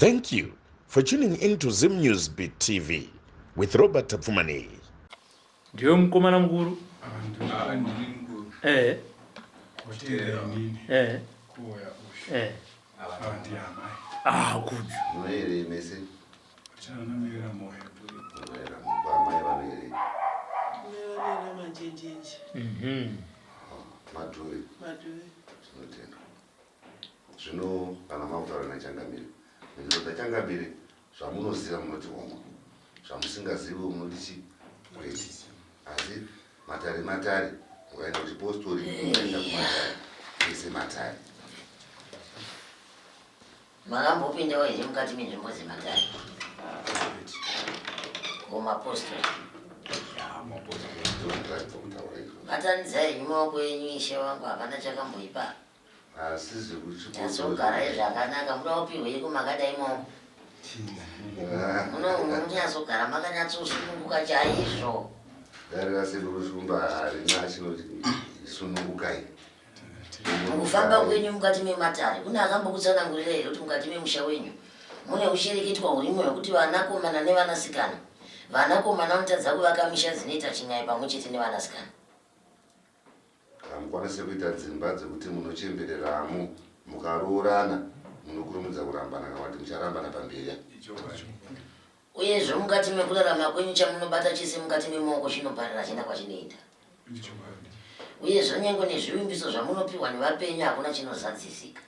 Thank you for tuning in to Zim News Beat TV with Robert Tapfumaneyi. Ndiwe mukomana mukuru? Ah, ndini mukuru. Eh. Kotera inini. Eh. Kuoya ushe. Eh. Ah, ndiye amai. Ah, good. Munoyerei mese? Achana namuyera moyo. Munoyera amai vanoyerei? Vanoyera manjenjenje. Madhuri. Madhuri. Tinotenda. Zvino kana makutaura nachangamire, mhinduro dzachangamire zvamunoziva munoti hongu, zvamusingazivi munoti chi kwete. Asi matare matare, mukaenda kuchipostori, mukaenda kumatare, ese matare. Makambopindawo here mukati menzvimbo dzematare? Ko mapostori? Batanidzai henyu maoko enyu ishe wangu hapana chakamboipa. Asi zvekuchipostori. Nyatsogarai zvakanaka muda kupihweiko makadai maoko. Munonyatsogara makanyatsosununguka chaizvo. Dare rasekuru Shumba harina chinoti sunungukai. Mukufamba kwenyu mukati mematare, kune akambokutsanangurira here kuti mukati memusha wenyu mune ushereketwa hurimo hwekuti vanakomana nevanasikana, vanakomana vanotadza kuvaka misha dzinoita chin'ai pamwe chete nevanasikana? Hamukwanise kuita dzimba dzekuti munochembereramo mukaroorana munokurumidza kurambana kana kuti mucharambana pamberi. Uyezve mukati mekurarama kwenyu chamunobata chese mukati memaoko chinoparara hachina kwachinoenda. Uyezve nyengo nezvivimbiso zvamunopiwa nevapenyu hakuna chinozadzisika.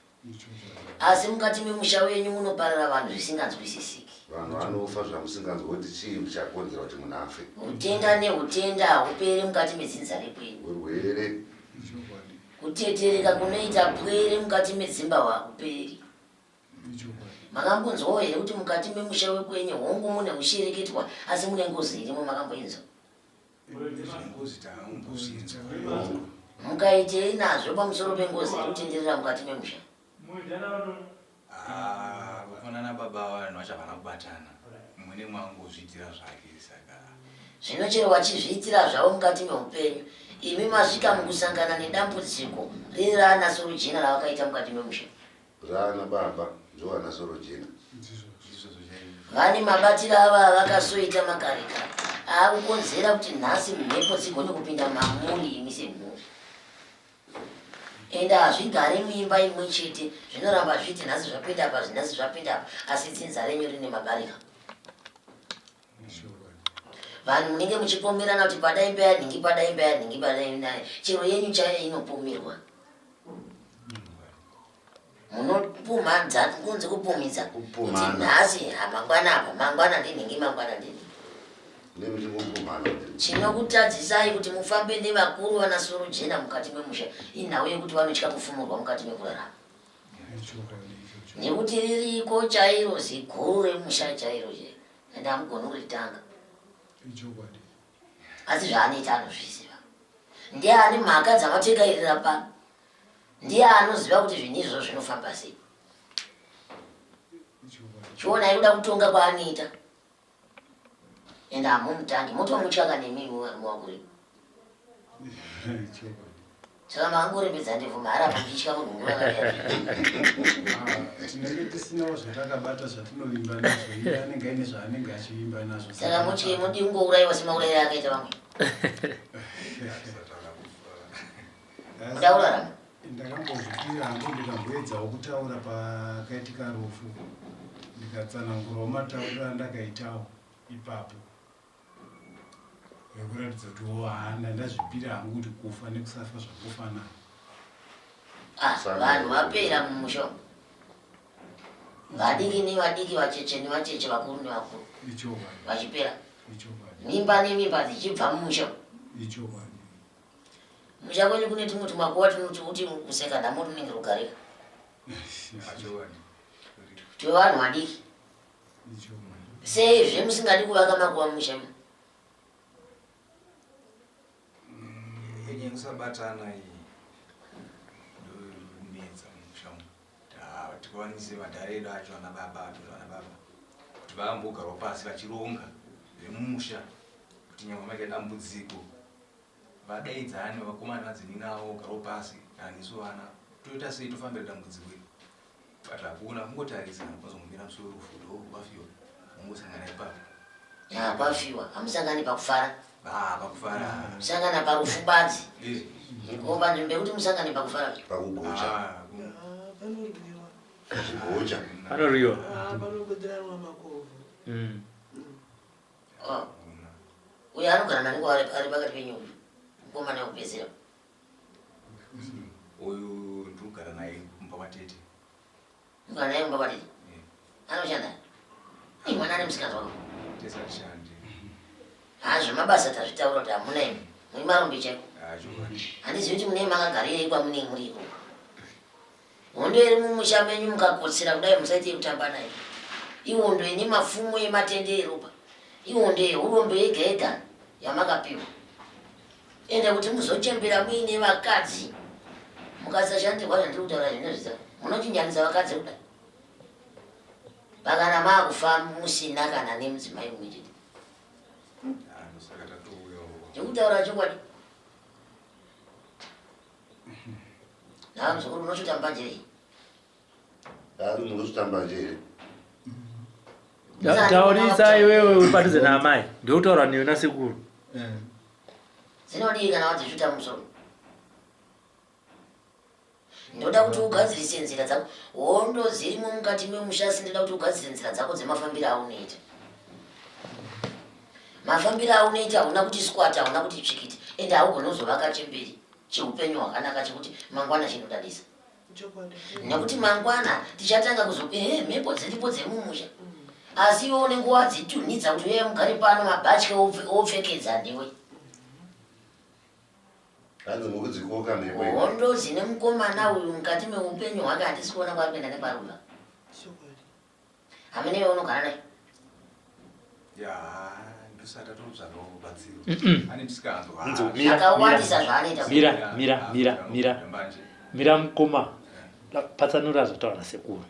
Asi mukati memusha wenyu munoparara vanhu zvisinganzwisisiki. Vanhu vanofa zvamusinganzwi kuti chii chakonzera kuti munhu afe. Hutenda nehutenda hahuperi mukati medzinza rekwenyu. Hurwere. Kutetereka kunoita pwere mukati medzimba hakuperi. Makambonzwawo here kuti mukati memusha wekwenyu hongu mune hushereketwa asi mune ngozi irimo makamboinzwa? Mukaitei nazvo pamusoro pengozi iri kutenderera mukati memusha? Ah, kufanana baba vanhu vacho havana kubatana mumwe nemumwe angozviitira zvake saka Zvino chero vachizviitira zvavo mukati meupenyu, imi masvika mukusangana nedambudziko riri raana sorojena ravakaita mukati memusha. Raana baba ndovana sorojena. Vane mabatiro avo avakasoita makare kare aakukonzera kuti nhasi mhepo dzigone kupinda mamuri imi semhuri. Ende hazvigare muimba imwe chete, zvinoramba zvichiti nhasi zvapinda apa, nhasi zvapinda apa, asi dzinza renyu rine mabarika. Vanhu munenge muchipomerana kuti pada imba yanhingi, pada imba yanhingi, pada imba yanhingi. Chero yenyu chaiyo inopomerwa. Munopumhadza kunzi kupumhidza kuti nhasi mangwana apa, mangwana ndinhingi, mangwana ndinhingi. Chinokutadzisai kuti mufambe nevakuru vana sorojena mukati memusha inhau yekuti vanotya kufumurwa mukati mekurarama. Nekuti ririko chairo ziguru remusha chairo chairo and hamugoni kuritanga. Asi zvaanoita anozviziva. Ndiye ane mhaka dzamatengairira pano. Ndiye anoziva kuti zvinhu izvozvo zvinofamba sei. Chionai kuda kutonga kwaanoita. And hamumutangi, motomutya kana imi varume vakuru. Saka makangorembedza ndebvu mahara muchitya munhu nguva yakadai. Ah, tinenge tisinawo zvatakabata zvatinovimba nazvo iye anenge aine zvaanenge achivimba nazvo. Saka mutye mudi kungourayiwa semaurayiro akaita vamwe. Kuda kurarama. Ndakambozvipira hangu ndikamboedzawo kutaura pakaitika rufu ndikatsanangurawo matauriro andakaitawo ipapo ekuratidza kuti wo hana ndazvipira hangu kuti kufa nekusafa zvakufanana. Ah, vanhu vapera mumusha umu. Vadiki nevadiki, vacheche nevacheche, vakuru nevakuru. Ichokwadi. Vachipera. Ichokwadi. Mimba nemimba dzichibva mumusha umu. Ichokwadi. Musha kwenyu kune tumwe tumakuva tunoti uti kuseka nhamo tunenge rugarika. Twevanhu vadiki. Sei zve musingadi kuvaka makuva mumusha muno? Nyaya yekusabatana iyi ndoinetsa mumusha umu. Tikwanise madhara edu acho ana baba acho ana baba kuti vambogarwa pasi vachironga zvemumusha kuti nyangwe maita dambudziko vadaidzane vakomana vadzininawo vogarawo pasi kana nesu vana toita sei tofambira dambudziko iri. But hakuna kungotarisa kuzongomira musi werufu ndo kwafiwa mongosangana ipapo. Ya kwafiwa hamusangani pakufara. Ah, pakufara. Musangana parufu badzi. Eh. Ko panzvimbo yekuti musangane pakufara. Pakugocha. Ah, Ah, panorwiwa. Kugocha. Panorwiwa. Ah, panogodzerwa makovho. Oh. Uyo anogara nani ko ari ari pakati penyu uyu? Mukomana wekupedzisira. Uyu ndinogara naye kumba kwatete. Unogara naye kumba kwatete? Eh. Anoshanda? Ii mwana ane musikanzwa wako. Tese atishandi. Ha zvemabasa tazvitaura kuti hamuna imi. Muri marombe chaiko. Ah, chokwadi. Handizivi kuti munei makagarirei kwamunei muri ikoko. Hondo iri mumusha menyu mukakotsera kudai musaite yekutamba nayo. Ihondo ine mapfumo ematende eropa. Ihondo yehurombe yega yega yamakapiwa. Ende kuti muzochembera muine vakadzi mukasashandirwa zvandiri kutaura zvinozvisa munochinjanisa vakadzi kudai. Pakana maakufa musina kana nemudzimai mumwe chete. Ah, ndosaka tatouyawo. Ndikutaura chokwadi. Haa muzukuru unosvuta mbanje here? Ari munosvuta mbanje here? Taurisa iwewe uri padhuze naamai. Ndokutaura newe nasekuru. Dzinodii kana wadzisvuta mumusoro? Ndoda kuti ugadzirise nzira dzako. Hondo dzirimo mukati memusha asi ndoda kuti ugadzirise nzira dzako dzemafambiro aunoita. Mafambiro aunoita hauna kuti squat, hauna kuti tsvikiti ende haugoni kuzovaka chemberi cheupenyu hwakanaka chekuti mangwana chinodadisa. Nekuti mangwana tichatanga kuzo ehe mhepo dziripo dzemumusha asi iwe unenge wadzitunhidza kuti uyai mugare pano mabhatye wopfekedza ndiwe. Hanzi mukudzikoka mhepo imi. Hondo dzine mukomana uyu mukati meupenyu hwake handisi kuona kwaari kuenda nekwaari kubva. Hamene iwe unogara naye. Ya, ndosati atotsvagawo rubatsiro. Ane misikanzwa. Nzo, mira, Zvakawandisa zvaanoita. Mira, mira, mira, mira. Mira mukoma. Patsanura zvataura nasekuru.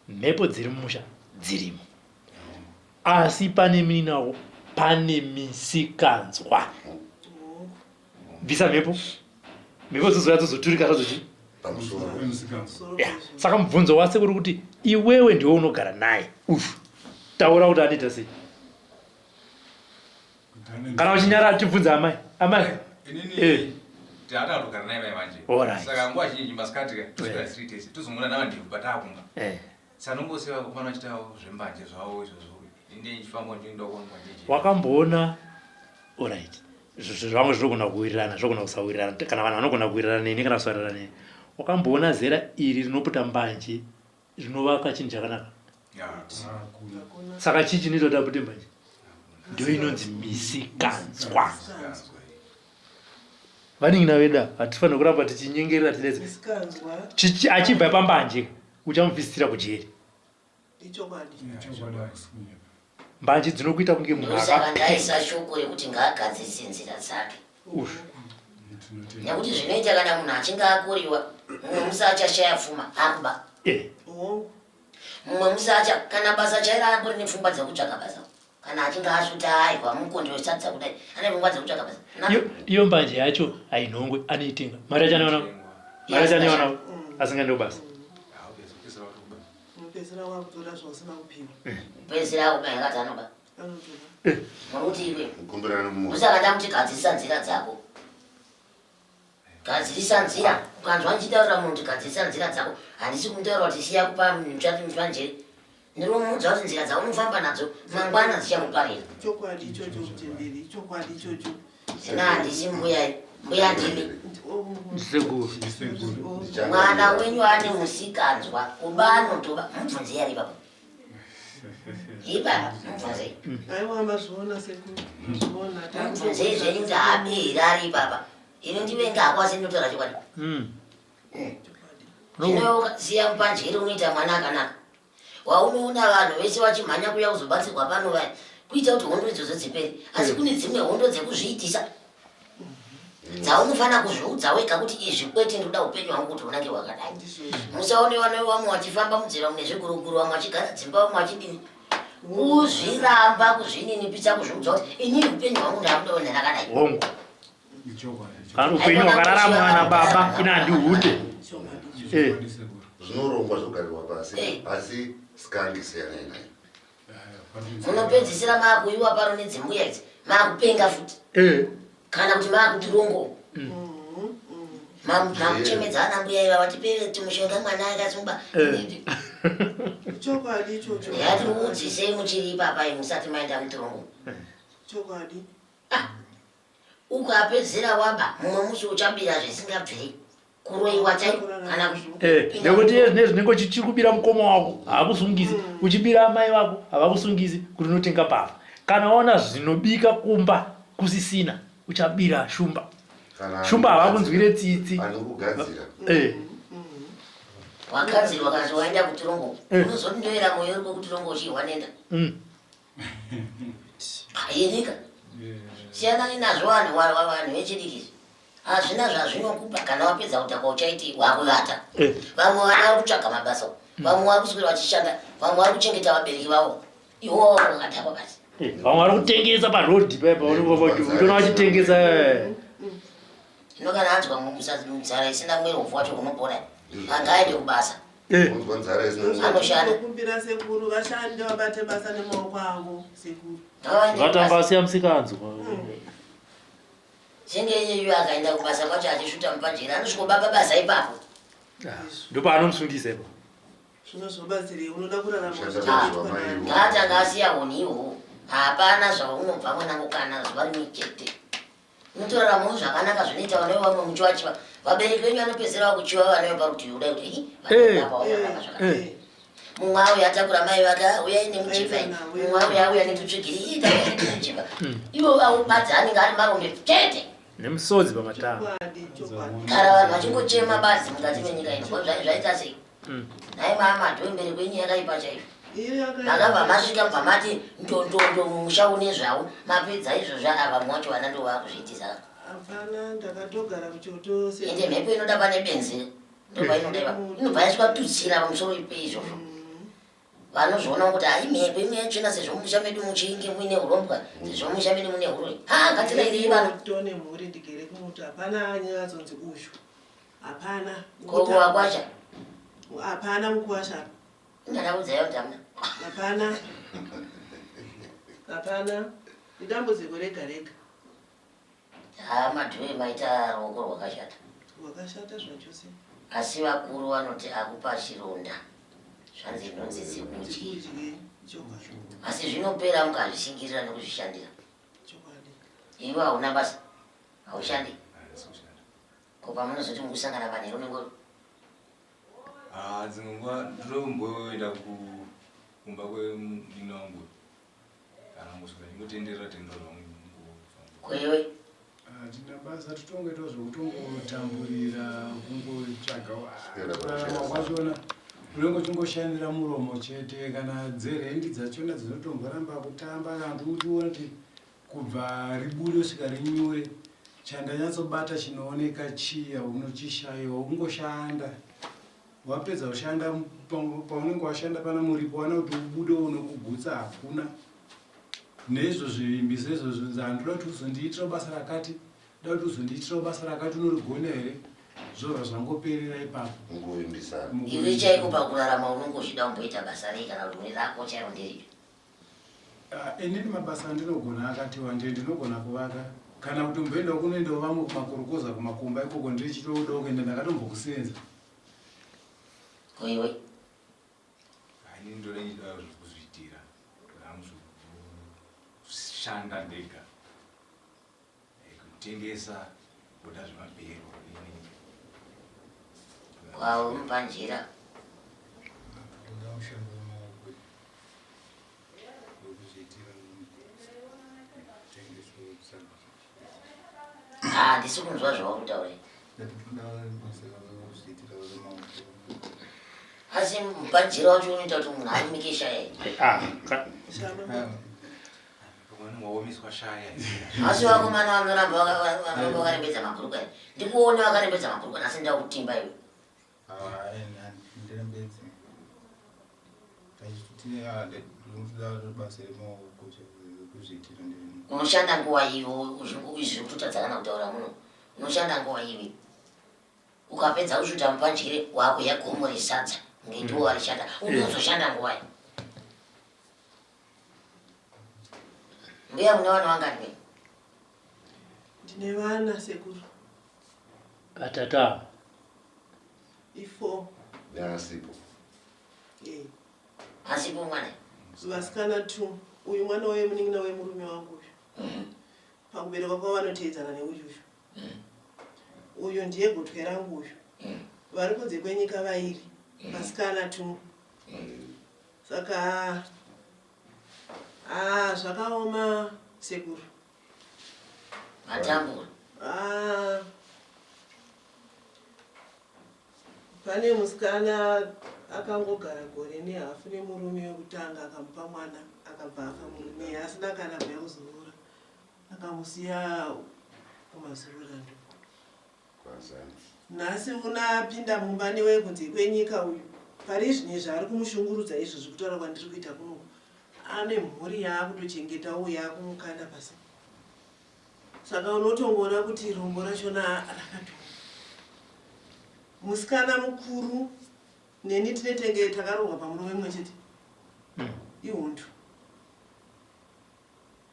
Mhepo dziri mumusha dzirimo. Asi pane minawo pane misikanzwa. Bvisa mhepo. Mhepo dzozouya dzozoturika zvadzo chii? Pamusoro. Yeah. Saka mubvunzo wasekuru kuti iwewe ndiwe unogara naye. Ufu. Taura kuti anoita sei? Kana uchinyara tibvunze amai. Amai. Inini Eh. tata kutogara naye mai manje. Alright. Saka nguva zhinji masikati ka toswera tiri tese tozomuona navandevu patakumba. Eh. Sanongosiya vakomana vachitawo zvembanje zvavo izvozvo. Ini ndichifamba ndichienda kwangu kwanjeje. Wakamboona alright. Zvamwe zvinogona kuwirirana, zvinogona kusawirirana. Kana vanhu vanogona kuwirirana neni kana kusawirirana neni. Wakamboona zera iri rinoputa mbanje rinovaka chinhu chakanaka? Ya. Saka chii chinoita kuti apute mbanje? Ndiyo inonzi misikanzwa. Vanin'ina vedu ava hatifanirwi kuramba tichinyengerera tidedze. Misikanzwa. Achibva pambanje uchamubvisira kujeri. Ichokwadi. Mbanje dzinokuita kunge munhu Ndosaka akapenga. ndaisa shoko rekuti ngaagadzirise nzira dzake. Ushu. Nekuti zvinoita kana munhu achinge akuriwa, mumwe musi achashaya pfuma akuba. Eh. Hongu. Mumwe musi acha kana basa chairo angori nepfungwa dzekutsvaga basa. Kana achinge asvuta aihwa mukondo wesadza kudai, ane pfungwa dzekutsvaga basa. Iyo iyo mbanje yacho hainhongwe anoitenga. Mari yacho anoiwana. Mari yacho anoiwana asingaende kubasa. Unopedzisira wakutora zvausina kupiwa. Kupedzisira akuba yakati anoba. Anotoba. Muri kuti iwe. Kukumbirana mumwoyo. Usaka ndamuti gadzirisa nzira dzako. Gadzirisa nzira. Ukanzwa ndichitaurira munhu kuti gadzirisa nzira dzako, handisi kumutaurira kuti siya kupa muchati mupanjere. Ndiri kumuudza kuti nzira dzaunofamba nadzo mangwana dzichakuparira. Chokwadi ichocho mutenderi, ichokwadi ichocho. Zvino handisi mbuya, mbuya ndimi. Sekuru. Mwana wenyu ane musikanzwa, kuba anotoba, mubvunzei ari ipapa. Ipapa, mubvunzei. Aiwa mazviona sekuru, mazviona. Mubvunzei zvenyu kuti haabi here ari ipapa. Ini ndivenga hako asi ndinotaura chokwadi. Zvino siya mupanjere unoita mwana akanaka. Waunoona vanhu vese vachimhanya kuuya kuzobatsirwa pano vaya kuita kuti hondo idzodzo dzipere. Asi kune dzimwe hondo dzekuzviitisa dzaunofanira kuzviudza wega kuti izvi kwete ndoda upenyu hwangu kuti hunange hwakadai. Musaone vana vamwe vachifamba munzira mune zviguruguru vamwe vachigara dzimba vamwe vachidini. Kuzviramba kuzvininipisa kuzviudza kuti inini upenyu hwangu ndakuda kuenda ndakadai. Hongu. Kana upenyu hwakararamwa nababa ina handihude. Eh. Zvinorongwa zvogarirwa pasi Eh. asi skangi siyanai nayo. Munopedzisira maakuiwa pano nedzimbuya idzi maakupenga futi Eh. kana kuti maakutirongo makuchemedza ana mbuya iva vatipe timushonga mwana akasungwa. Eh. Chokwadi ichocho. Yatiudzisei muchiri ipapa imi musati maenda mutirongo. Chokwadi. Ukapedzera waba mumwe musi uchabira zvisingabviri kuroiwa chaiko kana Eh, nekuti iye zvinezvi unenge uchichiri kubira mukoma wako haakusungisi uchibira amai vako havakusungisi kuti unotenga mbavha kana waona zvinobika kumba kusisina uchabira shumba Kana shumba havakunzwire tsitsi anokugadzira. Eh, wakadzirwa kana kuti waenda kutirongo Eh. unozoti ndoera moyo uri kwekutirongo uchihwa nenda Yenyika siyanani nazvo vanhu vanhu vechidiki izvi hazvina zvazvinokupa kana wapedza kudhakwa uchaiti wakuvata Eh. vamwe vana vari kutsvaga mabasa vamwe vari kuswera vachishanda vamwe vari kuchengeta vabereki vavo iwowo wakadhakwa basi eh, vamwe vari kutengesa parodhi paipa utoona vachitengesa eh. Zvino kana anzwa nzara isina mwero upfu wacho unopora angaaende kubasa. Eh. Unzwa nzara isina mwero. Anoshanda. Kumbira sekuru vashande vabate basa nemaoko avo sekuru. Ngavaende Vatanga kubasa. vasiya musikanzwa. Senge iyeyu akaenda kubasa kwacho achisvuta mupajeri anosvikobaba basa ipapo. Ndopaanomusungisa ipapo. Zvinozobatsirei unoda kurarama Kushanda uchichengetwa mazuva nani. mairi. Ngaatanga asiya hunhu ihwohwo. Hapana zvaunobva mwanangu kana zuva rimwe chete. Mutoraramawo zvakanaka zvinoita vana vevamwe muchivachiva. Vabereki venyu vanopedzisira vakuchiva vana veparutivi kudai kuti hi Eh. vana apa vanorarama zvakanaka. Eh. Mumwe auya atakura mai vake "Ah, uyai nemuchivha iyi." Mumwe auya auya netutsvigiri "Ii, tauya netuchivha." Ivo vaubadza anenge ari marombe chete. Nemusodzi pamatama. Chokwadi, chokwadi. Kana vanhu vachingochema badzi mukati menyika ino ko zvaita sei? Nhai mama dhoo mberi kwenyu yakaipa chaizvo. Iyo yakaipa. Makabva masvika mubva mati ndondondo mumusha une zvawo mapedza izvozvo ava vamwe vacho vana ndovakuzviitisa. Hapana ndakatogara kuchoto se. Ende mhepo inoda pane benzi ndopainoda ipapo inobva yaiswa tutsira pamusoro peizvozvo. Vanozviona kuti hai mhepo imwe yatsvina sezvo mumusha medu muchinge muine hurombwa sezvo mumusha medu mune huroyi. Ha ngatirairei vana. Kumoto nemhuri ndigere kumoto hapana anyatsonzi uyu. Hapana. Ko kuvakwasha Hapana mukuwasha. Ndakakudzai kuti hamuna. Hapana. Hapana. Idambudziko rega rega. Haa madhuve maita ruoko rwakashata. Rwakashata zvachose. Asi vakuru vanoti akupa chironda zvanzi nhunzi dzikudye. Dzikudye. Chokwadi. Asi zvinopera mukazvishingirira nekuzvishandira. Chokwadi. Iwe hauna basa. Haushandi. Handisi kushanda. Ko pamunozoti mukusangana manheru unenge uri Ah, dzimwe nguva ndinotomboenda kumba kwemunin'ina wangu kana ngosvika ndingotenderera tenderera zvangu ndingofamba. Kwewe? Hatina basa totongoitawo zvekutongotamburira kungotsvaga Swera kurarama pachena. kwachona unenge uchingoshandira muromo chete kana dzerendi dzachona dzinotomboramba kutamba kana kuti utione kuti kubva ribude kusvika rinyure Chandanyatsobata chinooneka chiya unochishaiwa ungoshanda wapedza kushanda paunenge washanda pana muripo wana kuti ubude unokugutsa hakuna neizvo zvivimbiso izvozvo handoda kuti uzondiitirawo basa rakati da kuti uzondiitirawo basa rakati unorigona here zvobva zvangoperera ipapo Mukuvimbisana. Iwe chaiko pakurarama unonge uchida kumboita basa rei kana kuti une rako chairo nderipi? Ah, inini mabasa andinogona akati wandei ndinogona kuvaka kana kutomboendawo kunoendawo vamwe kumakorokoza kumakomba ikoko ndichitodawo kuenda ndakatombokusenza Ko iwe? Ah, inini ndoda ndichida zvekuzviitira ndoda hangu zvekushanda ndega Eh, kutengesa kuda zvemabhero inini Kwauri mupanjira. Ndoda mushando wemaoko Handisi kunzwa zvauri kutaura. Asi mupanjira wacho unoita kuti munhu arumike shaya here? Ah, ka- Pamwe waomeswa shaya. Asi vakomana vanoramba vanoramba vakarembedza mabhurukwa here? Ndikuona vakarembedza mabhurukwa nhasi ndakutimba iwe. Unoshanda nguva iwe izvi kutotadza kana kutaura muno. Unoshanda nguva iwe. Ukapedza kusvuta mupandyire wakuya gomo resadza ngeti warishanda unozoshanda nguvai? Mbuya mune vana vangani me? Ndine vana sekuru. Vatatu ava. I4. Neasipo. Eh. Asipo mwana. Vasikana 2. Uyu mwana wemunin'ina wemurume wangu uyu. Pakuberekwa kwavo vanoteedzana neuyu uyu. Uyu ndiye gotwe rangu uyu. Vari kunze kwenyika vairi. Vasikana 2. Saka ah zvakaoma sekuru. Matambura. Ah. Pane musikana akangogara gore nehafu nemurume wekutanga akamupa mwana akabva afa murume asina kana kuya kuzoroora akamusiya kumazororando. Nhasi unapinda mumba newekunze kwenyika uyu pari zvino izvi ari kumushungurudza izvozvi kutaura kwandiri kuita kunoku ane mhuri yaakutochengetawo yaakumukanda pasi saka unotongoona kuti rombo rachona rakatooma musikana mukuru neni tinetenge takaroorwa pamurume mumwe chete ihondo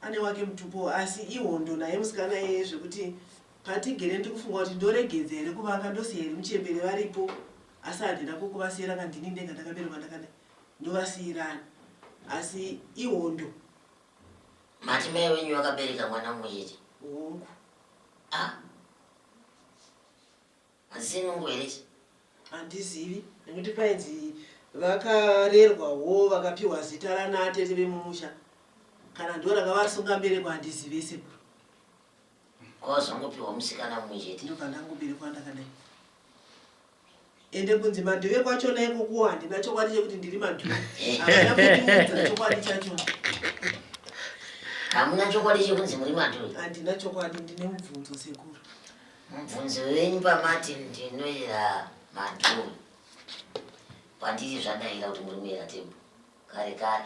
Ane wake mutupo asi ihondo naye musikana iyeye zvekuti patigere ndiri kufunga kuti ndoregedza here kuvaka ndosiya here muchembere varipo asi handina kokuvasiyira ka ndini ndega ndakaberekwa ndakadai ndovasiirani asi ihondo. Mati mai wenyu vakabereka mwana mumwe chete? Hongu. Ah. Hadzisi nungo here idzi? Handizivi nekuti painzi vakarerwa wo vakapiwa zita rana tete vemumusha kana ndo rakavasunga mbereko handizive sekuru. Kwazongopiwa musikana mumwe chete. Ndobva ndangoberekwa ndakadai. Ende kunzi madhuve kwachona ikokuwo handina chokwadi chekuti ndiri madhuve. Havana kundiudza chokwadi chachona. Hamuna chokwadi chekunzi muri madhuve? Handina chokwadi ndine mubvunzo sekuru. Mubvunzo wenyu pamati ndinoera madhuve kwandiri zvadaira kuti muri muera tembo kare kare.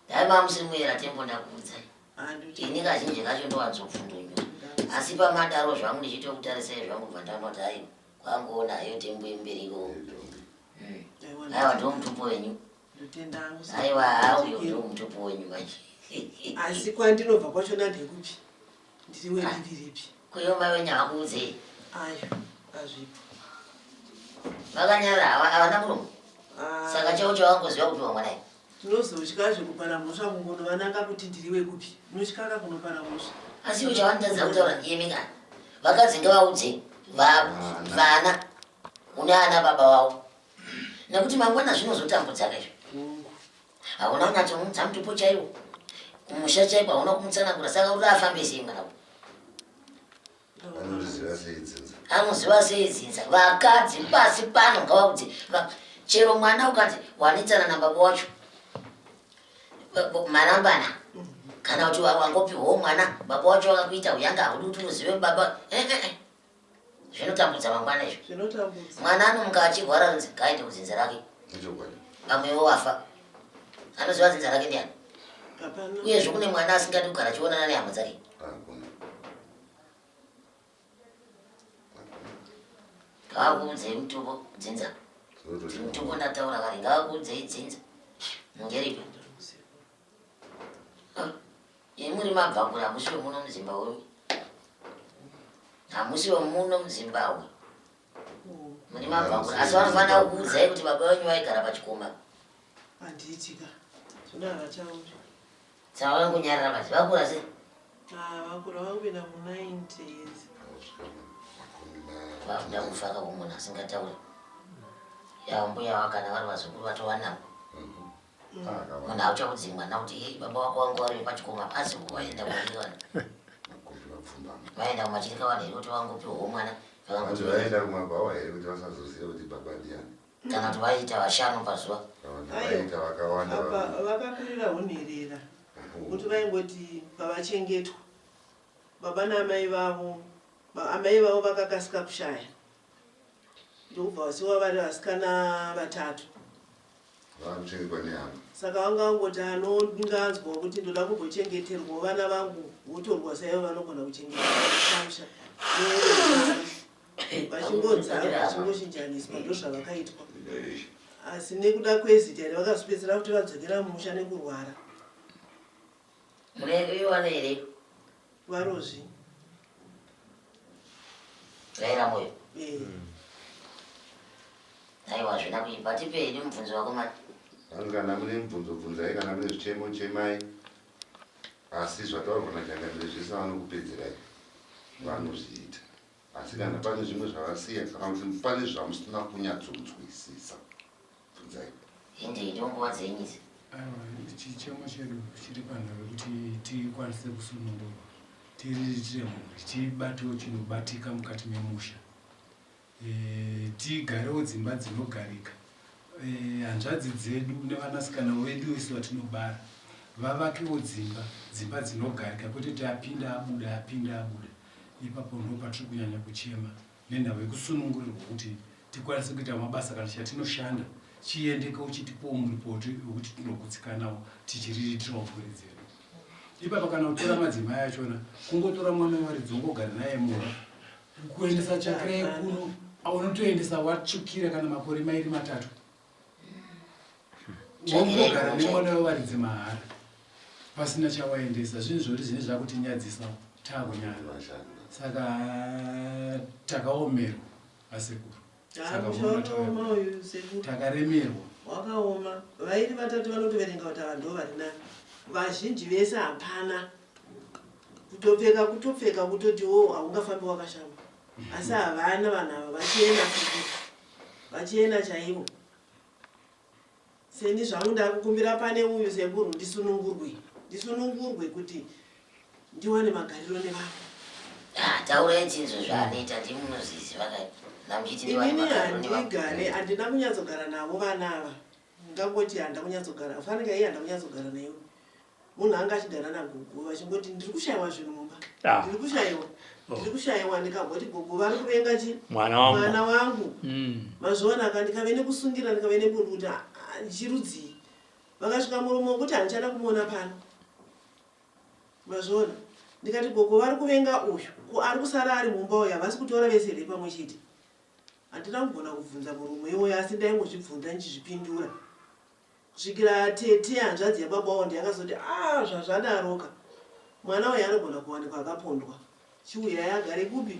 Dai mamusiri muera tembo ndakuudzai. Ini kazhinji kacho ndowanzopfundonyura asi pamadaro zvangu ndichitokutarisai zvangu bva ndanoti aiwa kwangoona hayo tembo yemberi ikoko. Aiwa ndiwo mutupo wenyu. Aiwa hauyo ndiwo mutupo wenyu manje. Asi kwandinobva kwachona ndekupi? Ndiri wedivi ripi? Kuyo mai wenyu havakuudzei? Ayo, azvipo. Vakanyarara havana muromo. Ah. Saka chavo chavangoziva kupiwa mwana iwe. Tinozotyazve kupara mhosva kungonovananga kuti ndiri wekupi. Unotyaka kunopara mhosva. Asi iwe chavanotadza kutaura imi kana vakadzi ngavaudze vana une ana baba vavo nekuti mangwana zvinozotambudza kaizvo. Hauna kunyatsomuudza mutupo chaiwo kumusha chaiko hauna kumutsanangura saka uri afambe sei mwana uyu? Anoziva sei dzinza? Anoziva sei dzinza? Vakadzi pasi pano ngavaudze chero mwana ukanzi wanetsana nababa wacho marambana kana kuti wangopiwawo mwana baba wacho wakakuita uyanga haudi kuti uzive baba eh, eh, eh. Zvinotambudza mangwana izvo. Zvinotambudza. Mwana anomuka achirwara anonzi ngaende kudzinza rake. Vamwewo wafa. Anoziva dzinza rake ndiani? Hapana. Uyezve kune mwana asingadi kugara achionana nehama dzake. Hakuna. Ngavakuudzei mutupo dzinza. Mutupo ndataura kare ngavakuudzei dzinza. Ngeripi? Imi muri mabvakure hamusi vemuno muZimbabwe. Hamusi vemuno muZimbabwe. Muri mabvakure asi vanofanira kukuudzai kuti baba venyu vaigara pachikoma. Handiti ka. Zvino havatauri. Saka vangunyarara basi vakura sei? Ah, vakura vakupinda mu 90 years. Vakuda kufa ka munhu asingatauri. Yavo mbuya kana vari vazukuru vatova navo. Munhu hauchakudzi mwana kuti hey, baba wako wangu vari pachikoma pasi waenda kuiwana. Vaenda kumachirika vanhu here kuti vangopiwawo mwana. Vaenda kumabhawa here kuti vasazoziva kuti baba ndiani. Kana kuti vaiita vashanu pazuva. Vaiita vakawanda. Apa vakakurira hunherera kuti vaingoti pavachengetwa baba naamai vavo amai vavo vakakasika kushaya ndokubva vasiwa vari vasikana vatatu. Vakuchengetwa nehama. Saka vanga vangoti anonga anzwa kuti ndoda kumbochengeterwawo vana vangu votorwa saivo vanogona kuchengetwa pamusha. Vachingonzaro vachingochinjaniswa ndozvavakaitwa. Asi nekuda kwezita iri vakazopedzera kuti vadzokera mumusha nekurwara. Munoiwana here? Varozvi. Raira moyo. Eh. Aiwa hazvina kuipa. Tipe hedu mubvunzo wako mani. Vanhu kana mune mubvunzo bvunzai kana mune zvichemo chemai asi zvataurwa naChangamire zvese vanokupedzerai vanozviita asi kana pane zvimwe zvavasiya kana kuti pane zvamusina kunyatsonzwisisa Bvunzai. Hindei ndonguva dzenyu idzi. Aiwa, chichemo chedu chiri panhau yekuti tikwanise kusunungurwa tiriritire mhuri tibatewo chinobatika mukati memusha e, tigarewo dzimba dzinogarika e, hanzvadzi dzedu nevanasikana vedu vese vatinobara vavakewo dzimba dzimba dzinogarika kwete kuti apinda abuda apinda abuda ipapo ndo patiri kunyanya kuchema nenhau yekusunungurirwa kuti tikwanise kuita mabasa kana chatinoshanda chiendeke uchitipawo muripo wekuti tinogutsikanawo tichiriritirawo mhuri dzedu ipapa kana kutora madzimai achona kungotora mwana wevaridzi wongogara naye mumba kuendesa tsvakirai kuno unotoendesa watsvukira kana makore mairi matatu wongogara nemwana wevaridzi mahara pasina chawaendesa zvinhu zvoti zvine zvakutinyadzisa takunyara saka takaomerwa asekuru takaremerwa wakaoma vairi vatatu vanotoverenga kuti ava ndo vari nani vazhinji vese hapana kutopfeka kutopfeka kutoti wo haungafambi wakashama asi havana vanhu ava vachena vachena chaivo Seni zvangu ndakukumbira pane uyu sekuru ndisunungurwe ndisunungurwe kuti ndiwane magariro nevamwe. Ah, taurai tinzwe zvaanoita ndimi munozviziva kai namuchiti ndiwane Inini magariro nevamwe. handigare handina kunyatsogara navo vana ava ndingangoti handa kunyatsogara fanika iye handa kunyatsogara naye Munhu anga achigara nagogo vachingoti ndiri kushaiwa zvinhu mumba. Ah. Ndiri kushaiwa. Oh. Ndiri kushaiwa ndikagoti gogo vari kuvenga chi Mwana wangu. Mwana wangu. Mazviona ka ndikave nekusungira ndikave nebundu kuti ah, ah, chirudzii. Vakasvika murume wekuti handichada kumuona pano. Mazviona? Ndikati gogo vari kuvenga uyu. Ko ari kusara ari mumba uyu havasi kutora vese here pamwe chete? Handina kugona kubvunza murume iwoyo asi ndaingozvibvunza ndichizvipindura. Kusvikira tete hanzvadzi yababa wavo ndiye akazoti aah zvazvadaroka mwana uyu anogona kuwanikwa akapondwa chiuyai agare kupi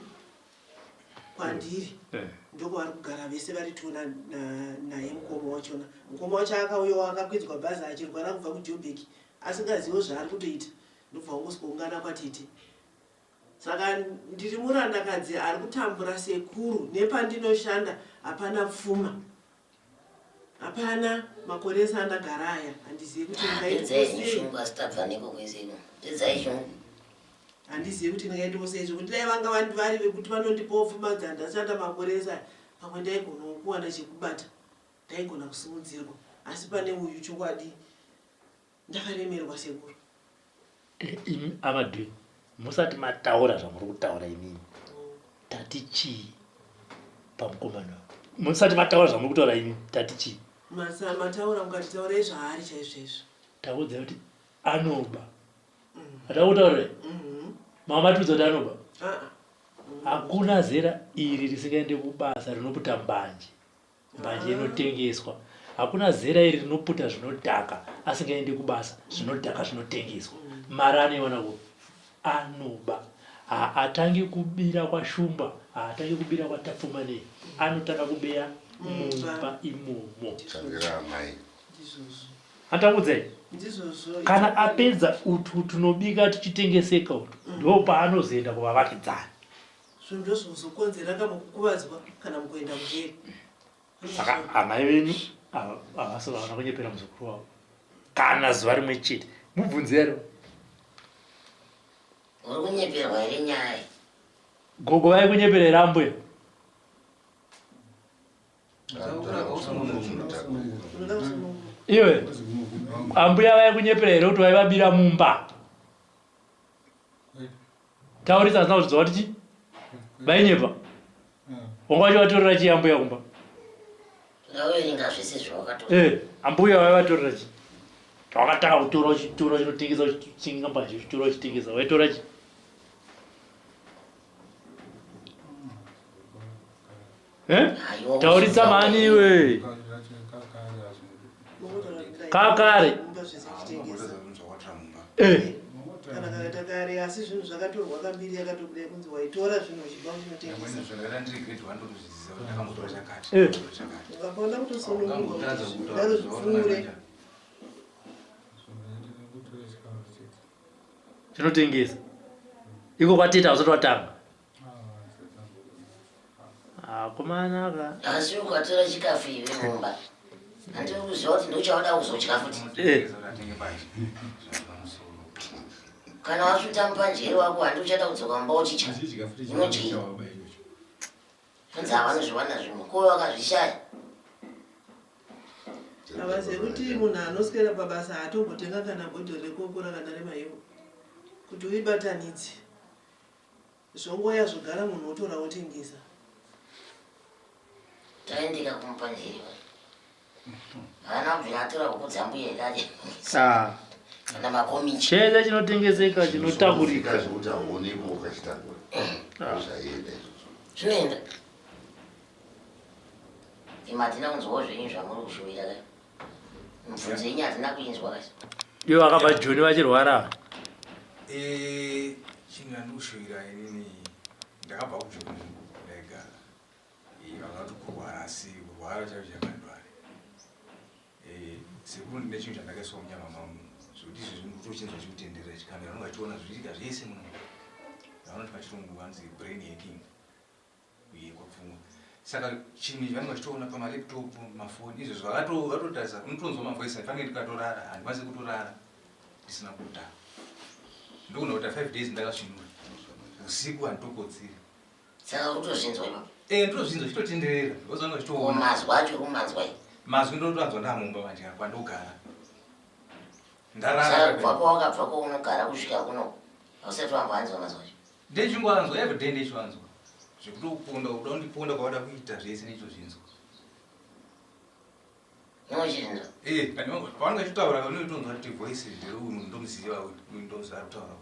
kwandiri ndokwavari kugara vese vari two naye mukoma wachona mukoma wacho akauyawo akakwidzwa bhazi achirwara kubva kuJoburg asingazivo zvaari kutoita ndobva wangosikoungana kwatete Saka ndiri murandakadzi ari kutambura sekuru nepandinoshanda hapana pfuma hapana makore ese andagara aya handizive kuti ah, ndingaitshungu asi tabva neko kwese iko pedzai shungu handizive kuti ndingaitawo sei zvekuti dai vanga vari vekuti vanondipawo pfuma dzandashanda makore ese aya pamwe ndaigonawo kuwana chekubata ndaigona kusimudzirwa asi pane uyu chokwadi Ndakaremerwa sekuru. Eh, imi amadwe musati mataura zvamuri kutaura imimi tati chii pamukomana musati mataura zvamuri kutaura imi tati chii mataura mukati taurai zvaari chaizvo izvo takuudzai kuti anoba atakutaurira mm-hmm. mama matiudza kuti anoba ah, ah. Hakuna zera iri risingaende kubasa rinoputa mbanje. Mbanje inotengeswa. Hakuna zera iri rinoputa zvinodhaka asingaende kubasa. Zvinodhaka zvinotengeswa. Mari anoiwana kupi? Anoba. Haatangi kubira kwaShumba, haatangi kubira kwaTapfumanei. Anotanga kubira mumba imomo. Tsvangira amai. Ndizvozvo. Handakuudzai? Ndizvozvo. Kana apedza utwu tunobika tuchitengeseka utwu, ndopaanozoenda kuvavakidzani. Zvinhu ndozvinozokonzera ka mukukuvadzwa kana mukuenda kujeri. Saka amai venyu havasi vana kunyepera muzukuru wavo kana zuva rimwe chete. Mubvunze yaro. Uri kunyeperwa here nyaya? Gogo vaikunyepera here ambuya? Iwe ambuya vaikunyepera here kuti vaivabira mumba? Taurisa asina kuzvidzwa kuti chii? Vainyepa. Wanga vachivatorera chii ambuya kumba? Ndaverenga zvese zvawakatora. Eh, ambuya vaivatorera chii? Chawakatanga kutora uchitora uchinotengesa uchichinga mbanje uchitora uchitengesa waitora chii? Eh? Taurisa mhani iwe. Kakare. Eh. Kana kakaita kare asi zvinhu zvakatorwa kambiri yakatobuda yekunzi waitora zvinhu uchibva uchinotengesa. Eh. Ukakona kutosunungurwa kuti zvidaro zvipfuure. Chinotengesa. Iko kwateta usati watanga. Akomana ka. Asi ukatora chikafu iwe mumba. Handiri kuziva kuti ndochauda kuzodya futi. Eh. Kana wasvuta mupanjeri wako handi uchada kudzoka mumba uchitya. Unodyei? Kunzi havanozviwana zvimwe. Ko vakazvishaya. Havazive kuti munhu anoswera pabasa haatombotenga kana bhodhoro rekokora kana remaiwo kuti uibatanidze. Zvongouya zvogara munhu otora otengesa. Taendeka kumupanjeri vai. Haana kubvira atora huku dzambuya here ati. Ah. Kana makomichi. Chese chinotengeseka chinotakurika. Zvekuti hauonekwi ukachitakura. Ah. Zvaienda izvozvo. Zvinoenda. Imi hatina kunzwawo zvenyu zvamuri kushuvira kai. Mibvunzo yenyu hatina kuinzwa kasi. Ivo vakabva Joni vachirwara. Eh, chinhu chandikushuvira inini ndakabva kuJoni ndaigara. Eh, vanga vati kurwara asi kurwara chaicho chakandwara. Eh, sekuru ndine chinhu chandakaiswa munyama mangu zvekuti izvezvi ndikutochinzwa chikutenderera chikamera vanonga vachiona zviriitika zvese muno. Vanoti pachirungu vanzi brain hacking. uye kwapfungwa saka chinhu ichi vanenge vachitoona pamalaptop mafoni izvo zvavatotarisa unotonzwa mavoice aifange ndikatorara handikwanise kutorara ndisina kuta ndogona kuita five days ndakasvinura usiku handitokotsiri saka kutozvinzwa ipapo eh ndotozvinzwa chitotenderera because vanenge vachitoona mazwi acho kumanzwa mazwi ndotoanzwa ndamumba manje kwandogara ndarara kubva kwawakabva kwaunogara kusvika kuno hausati wamboanzwa mazwi acho Ndechingoanzwa everyday ndechivanzwa zvekutokuponda kuda kundiponda kwavada kuita zvese ndechitozvinzwa. Unozvinzwa? Eh, pavanenge vachitaura unotonzwa kuti voice ndere uyu munhu ndomuziva uyu ndomuziva ari kutaura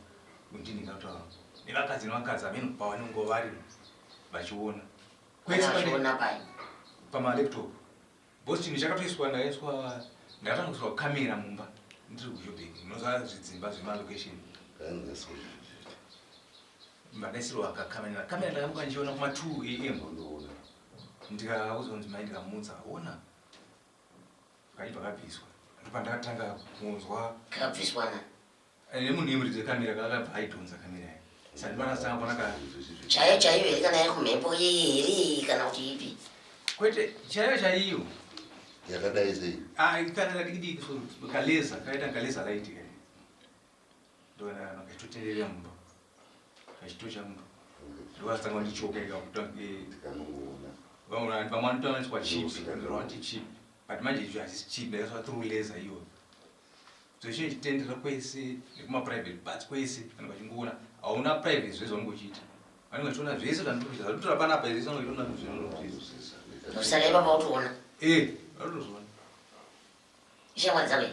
uyu ndini ndakutaura. Nevakadzi nevakadzi ameno pavanenge vari vachiona. Kwese vachiona pai? Pamalaptop. Boss chinhu chakatoiswa ndakaiswa ndakatanga kuiswa camera mumba ndiri kuJoburg munoziva zvidzimba zvemalocation ndakaisirwa kakamera kamera ndakamuka ndichiona kuma 2 am ndikaudzwa kunzi mai ndikamutsa ona kaibva kabviswa ndopandakatanga kunzwa kabviswa na Nemunhu yemuridzi wekamera kakabva aidhonza kamera yake saka ndipana kuona ka chaiyo chaiyo here kana yekumhepo here kana kuti ipi kwete chaiyo chaiyo yakadai sei ah kana kadiki diki so kaleza kaita kaleza light kai ndona kachitotenderera mumba kachitocha mumba ndokazotanga kundichoka ikakuta tikanongoona vamwe vanotonaniswa chip vanoti chip but manje izvo hazisi chip ndakaiswa through laser iyoyo Zveshe chitendera kwese nekuma private parts kwese vanenge vachingoona hauna private zvese zvaunenge uchiita vanenge vachiona zvese zvandiri kuita zvandiri panapa zvese vanenge vachiona zvese saka ipapa utoona eh vanotozviona ishamwari dzako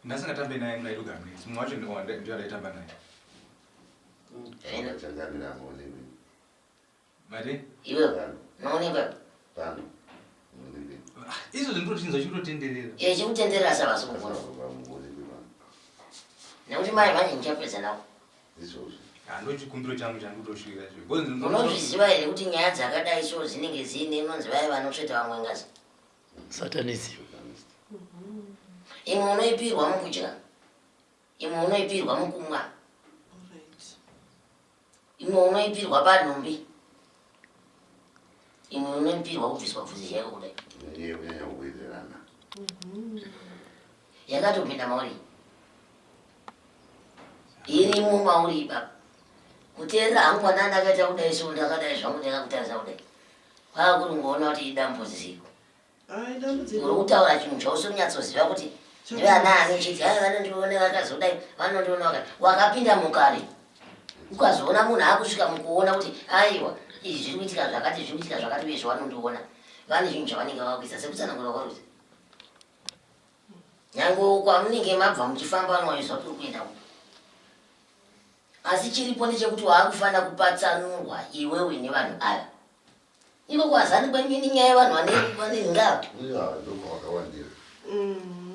ndasingatambe naye muna idogara mune mumwe wacho ndiyo andaitamba naye Changamira muonekwe. Mari? Iwe unoonekwa pano. Izvo zvinototinzwa chikutotenderera. Eh, chikutenderera sava sikugona. Nekuti mai manje ndichapedza navo. Izvozvo. Ah, ndochikumbiro changu chandikutosvika izvo. Unozviziva here kuti nyaya dzakadai so dzinenge dziine inonzi vaya vanotsveta vamwe ngazi? Satanism. Imwe unoipirwa mukudya. Imwe unoipirwa mukumwa. Imwe unoipirwa panhumbi. Imwe unoipirwa kubviswa bvudzi chaiko kudai. Iye kunyanya kuwirirana. Yakatopinda mauri. Irimo mauri ipapa. Kuteerera hangu kwana ndakaita kudai so ndakadai zvangu ndakakutarisa kudai. Kwakuri kungoona kuti idambudziko. Uri kutaura chinhu chausiri kunyatsoziva kuti ndivanaani uchiti hai vanondiona vakazodai vanondiona vaka wakapinda mukare ukazoona munhu akusvika mukuona kuti aiwa izvi zviri kuitika zvakati zviri kuitika zvakati uye zvavanondiona Vane chinhu chavanenge vakuisa sekutsanangura kwaruti. Nyange uko amunenge mabva muchifamba vanowaniswa kuri kuenda uko. Asi chiripo ndechekuti waakufanira kupatsanurwa iwewe nevanhu ava. Iko kwazani kwenyu ini nyaya yevanhu vane vane nhingava. Ya, ndokwavakawandira.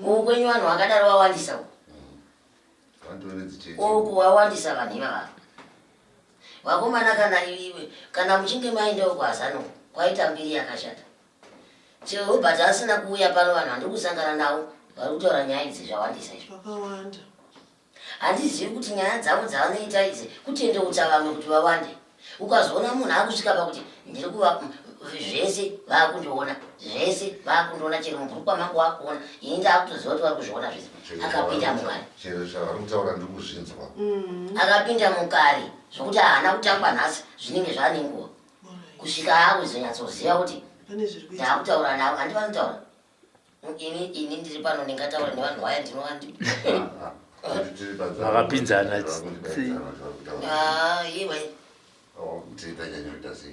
Uku kwenyu vanhu vakadaro vawandisa uku. Vanotove nedzicheche. Uku wawandisa vanhu ivava. Vakomana kana iwe kana muchinge maendawo kwazani uku kwaita mbiri yakashata. Chero Robert asina kuuya pano vanhu vandiri kusangana navo vari kutaura nyaya idzi zvawandisa izvi. Vakawanda. Handizivi kuti nyaya dzavo dzavanoita idzi kutendeutsa vamwe kuti vawande. Ukazoona munhu akusvika pakuti ndiri kuva zvese vakundiona zvese vakundiona chero mubhurukwa mangu wakuona ini ndakutoziva kuti vari kuzviona zvese. Akapinda mukari. Chero zvavari kutaura ndiri kuzvinzwa. Akapinda mukari zvokuti haana kutangwa nhasi zvinenge zvane nguva kusvika akuzonyatsoziva kuti ndakutaura navo handi vanotaura ini ini ndiri pano ndingataura nevanhu vaya ndinovandi Vakapinzana ah, iwe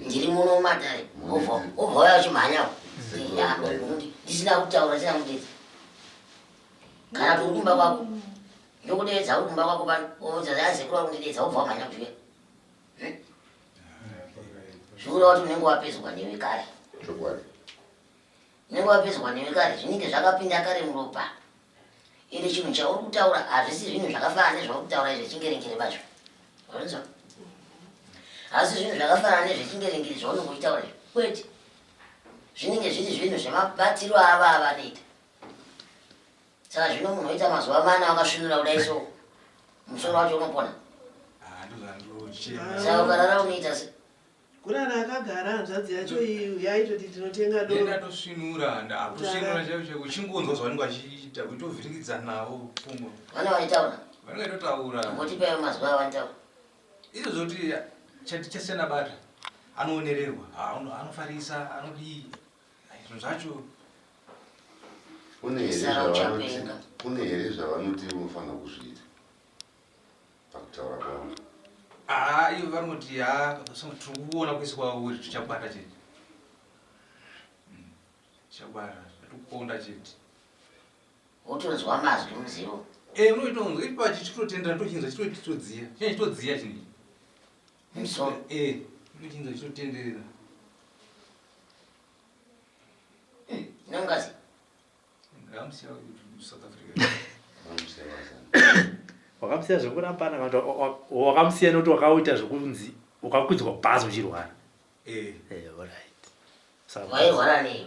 ndiri muno mumatare obva wauya uchimhanya ndisina kutaura ndisina kudedza kana kuti uri kumba kwako ndokudeedza uri kumba kwako pano ozasekuru vari kundidedza wobva wamhanya kuuya zvikureva kuti unenge wapedzwa newe kare chokwadi Unenge wapedzwa newe kare, zvinenge zvakapinda kare muropa. Ende chinhu chauri kutaura hazvisi zvinhu zvakafanana nezvauri kutaura izvi zvechingerengere pacho. Wazvinzwa? Hazvisi zvinhu zvakafanana nezvechingerengere zvaunenge uchitaura izvi. Kwete. Zvinenge zviri zvinhu zvemabatiro ava avanoita. Saka zvino munhu oita mazuva mana wakasvinura kudai so musoro wacho unopona. Ah, ndozvandirochema. Saka ukarara unoita se Kurara akagara hanzvadzi yacho iyi yaitoti tinotenga doro. Ndatosvinura ndakutosvinura chaivo chaivo uchingonzwa zvavanenge vachiita kutovhiringidza navo pfungwa. Vana vaitaura. Vanenge vaitotaura. Ngotipai mazuva avanotaura. Izvo zvoti chati chasiyana bata anoonererwa anofarisa anodii zvinhu zvacho. Kune here zvavanoti kune here zvavanoti unofanira kuzviita? Pakutaura kwavo. Haa ivo vanoti haa tiri kuona kwese kwauri tichakubata chete. Hmm, tichakubata, tikuponda chete. Wotonzwa mazwi muzivo. Eh, unoitonzwa ipa chichitotendera tochinzwa chitodziya. Chinenge chitodziya chinhu ichi. Musoro. Eh, unochinzwa chichitotenderera. Nengazi. Wakamusiya zvekurambana kana kuti wakamusiya nekuti wakaita zvekunzi wakakwidzwa bhazi uchirwara? Eh. Eh, alright. Wairwara nei?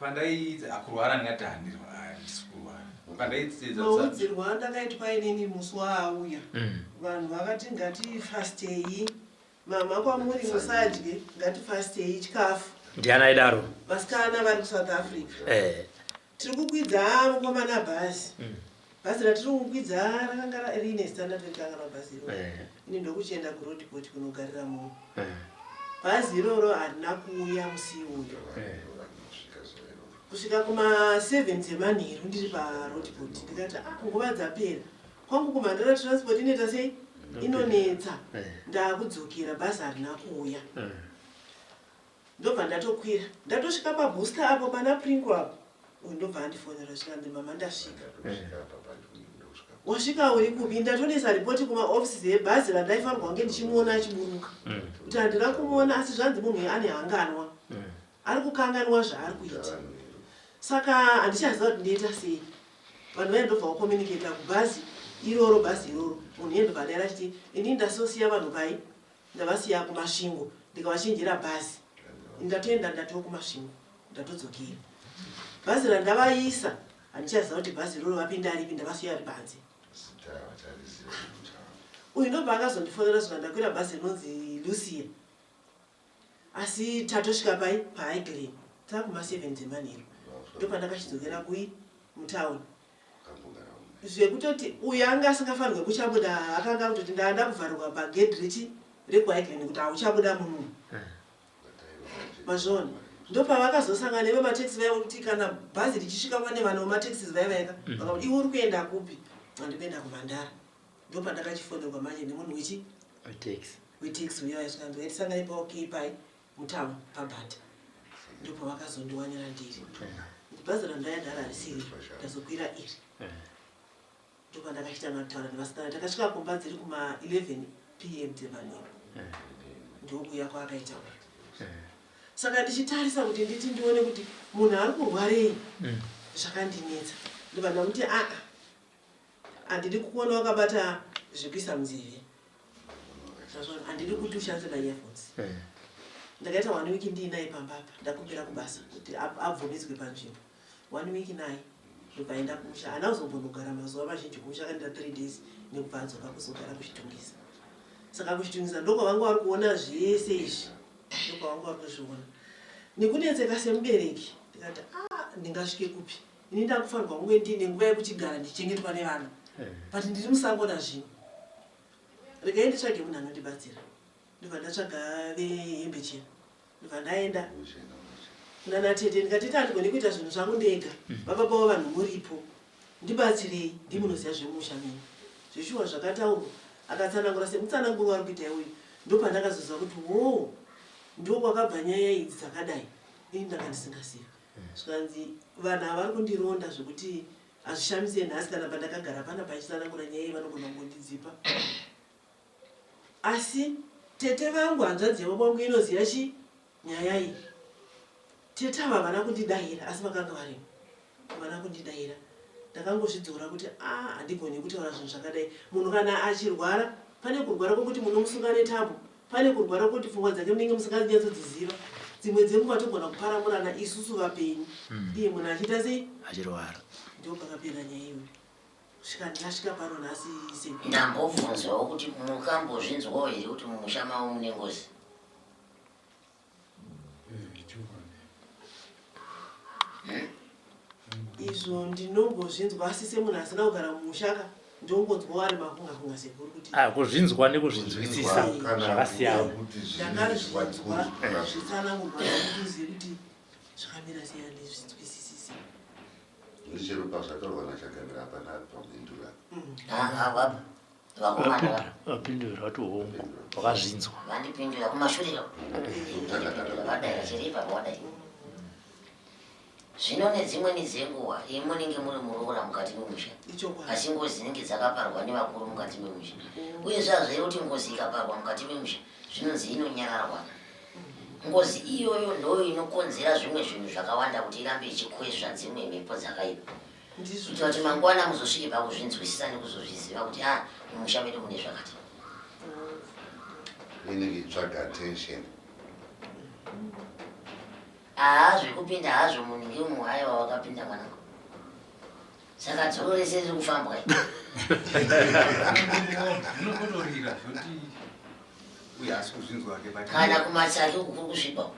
Pandaiidza akurwara ndingati handisi kurwara. Pandaidzidza maudzirwo andakaitwa inini musi waauya vanhu vakati ngatifastei Mhamha kwamuri musadye ngatifastei chikafu. Ndiani aidaro? Vasikana vari kuSouth Africa. Eh. Tiri kukwidza mukomana bhazi. Bhazi ratiri kukwidza rakanga riine zita ndatorikanganwa bhazi iroro. Eh. Ini ndokuchienda kuRoadport kunogarira muno. Eh. Bhazi iroro harina kuuya musi iwoyo. Eh. Kusvika kuma 7 dzemanheru ndiri paRoadport ndikati ah nguva dzapera. Kwangu kuMhandara transport inoita sei? Inonetsa. Ndakudzokera bhazi harina kuuya. Ndobva ndatokwira. Ndatosvika pabooster apo pana Princo apo. Uyu ndobva andifonera zvikanzi mama ndasvika. Wasvika uri kupi? Ndatonesa report kuma offices ebhazi randaifanirwa kunge ndichimuona achiburuka. Kuti handina kumuona asi zvanzi munhu uyu ane hanganwa. Ari kukanganwa zvaari kuita. Saka handichaziva kuti ndoita sei. Vanhu vaye ndobva vacommunicator kubhazi iroro bhazi iroro munhu iye ndobva adaira achiti ini ndasosiya vanhu pai ndavasiya kuMasvingo ndikavachinjira bhazi ndatoenda ndatoo kuMasvingo ndatodzokera bhazi randavaisa handichaziva kuti bhazi iroro vapinda ripi ndavasiya ri panze uyu ndobva akazondifonera zvika ndakwira bhazi rinonzi Lucia Asi tatosvika pai paHigh takuma 7 dzemanheru ndopandakachidzokera kui mutown zvekutoti uyo anga asingafanirwe kuchabuda akanga kutoti ndaanda kuvharirwa pagedhi rechi rekuHigh kuti hauchabuda muno mazviona ndopavakazosangana nevematekisi vaya kuti kana bhazi richisvika pane vanhu vematekisi vaya vayaka vakakuti iwe uri kuenda kupi andikuenda kumhandara ndopandakachifonerwa manje nemunhu wechi Wetaxi. Wetaxi uya zvikanzi uya tisangane paOK pai mutown pabhata. Ndopavakazondiwanira ndiri bhazi randaya ndara risiri, ndazokwira iri. Ndopandakachitanga kutaura nevasikana. Takasvika kumba dziri kuma 11 pm dzemanheru, ndokuya kwaakaita uyu. Saka ndichitarisa kuti nditi ndione kuti munhu ari kurwarei, zvakandinetsa. Ndobva ndamuti, aa, handidi kukuona wakabata zvekuisa munzeve. Zvazvona, handidi kuti ushandise maearphones. Ndakaita one week ndiinaye pamba apa. Ndakumbira kubasa kuti abvumidzwe panzvimbo one week naye, ndobva aenda kumusha. Haana kuzombonogara mazuva mazhinji kumusha, akaenda 3 days nekubva adzoka kuzogara kuChitungwiza. Saka kuChitungwiza ndokwavanga vari kuona zvese izvi, ndokwavanga vari kuzviona nekunetseka semubereki. Ndikati, a, ndingasvike kupi ini? Ndakufanirwa kunge ndiine nguva yekuchigara ndichichengetwa nevana, but ndiri musango nazvino. Regai nditsvage munhu anondibatsira. Ndobva ndatsvaga vehembe chena, ndobva ndaenda kunana tete. Ndikati, tete, handigoni kuita zvinhu zvangu ndega. Vababa vanhu muripo, ndibatsirei, ndimunoziva zvemusha menyu. Zveshuwa zvakataurwa, akatsanangura semutsananguro wari kuita iwoyu. Ndopandakazoziva kuti wo ndo kwakabva nyaya idzi dzakadai. Ini ndanga ndisingazivi. Zvikanzi vanhu ava vari kundironda zvekuti hazvishamise nhasi kana pandakagara pana pachitsanangura nyaya iyi vanogona kungondidzipa. Asi tete vangu, hanzvadzi yavo vangu inoziva chi nyaya iyi. Tete ava havana kundidayira, asi vakanga varimo, havana kundidayira. Ndakangozvidzora kuti a, handigoni kutaura zvinhu zvakadai. Munhu kana achirwara, pane kurwara kwokuti munomusunga netambo, pane kurwara kwokuti pfungwa dzake munenge musinganyatsodziziva. Dzimwe dzenguva togona kuparamurana isusu vapenyu, iye munhu achiita sei? Achirwara. Ndo pakapera nyaya iyoyo kusvika ndasvika pano nhasi sei. Ndambobvunzwawo kuti mukambozvinzwawo here kuti mumusha mavo mune ngozi? Chokwadi. Izvo ndinombozvinzwa, asi semunhu asina kugara mumusha ka, ndongonzwawo ari makunga kunga sekuru kuti Ah, kuzvinzwa nekuzvinzwisisa Kana zvakasiyana. kuti Ndakazvinzwa zvitsanangurwa kuti uzive kuti zvakamira sei, handizvinzwisisisi. Ndichero pazvataurwa naChagamira hapana pamhindura. Vakomana Vapindura vati hongu, wakazvinzwa. Vandipindura kumashure. Vadaira chero ipapo wadai. Zvino nedzimweni dzenguva imunenge muri muroora mukati memusha, Ichokwadi. asi ngozi dzinenge dzakaparwa nevakuru mukati memusha. Uye zvazvere kuti ngozi ikaparwa mukati memusha, zvinonzi inonyararwa. Ngozi iyoyo ndo inokonzera zvimwe zvinhu zvakawanda kuti irambe ichikwezva dzimwe mhepo dzakaipa, Ndizvo. kuitira kuti mangwana muzosvike pakuzvinzwisisa nekuzozviziva kuti a, mumusha medu mune zvakati. Inenge itsvaga attention. Haa, zvekupinda hazvo munhu ngeumu, haiwa, wakapinda mwanangu. Saka dzoro rese riri kufambwa. Zvinokotorira zvoti uye asi kuzvinzwa ke, but Kana kumatsaki uku kuri kusvipa.